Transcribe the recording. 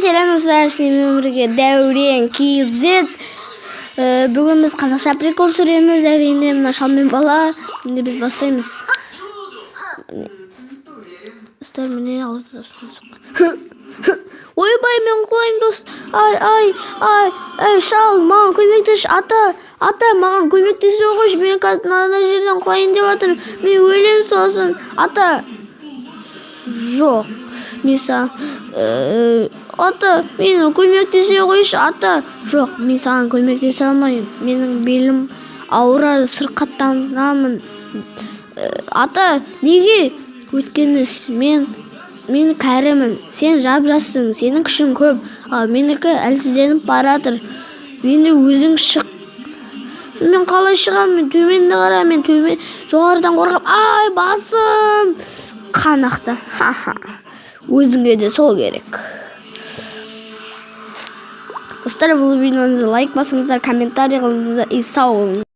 Сәлем, достар! Сіздермен бірге Дәурен KZ. Бүгін біз қазақша прикол түсіреміз, әрине. Мына шал мен бала. Енді біз бастаймыз. Міне. Достар, міне, аузына. Ойбай, мен құлаймын, дос. Ай, ай, ай, ай, шал, маған көмектесші, ата, ата, маған көмектесе қойшы, мен қазір мына жерден құлайын деп жатырмын, мен өлемін сосын, ата. Жоқ, мен саған, ата, мені көмектесе қойшы, ата. Жоқ, мен саған көмектесе алмаймын, менің белім ауырады, сырқаттанамын. Ата, неге? Өйткені мен кәрімін, сен жап жассың, сенің күшің көп, ал менікі әлсізденіп баратыр. Енді өзің шық. Мен қалай шығамын? Мен төменді қара, мен төмен, жоғарыдан қорқамын. Ай, басым, қан ақты. Ха-ха, өзіңе де сол керек. Достар, бұл видеоны лайк басыңыздар, комментарий қылыңыздар и сау болыңыздар.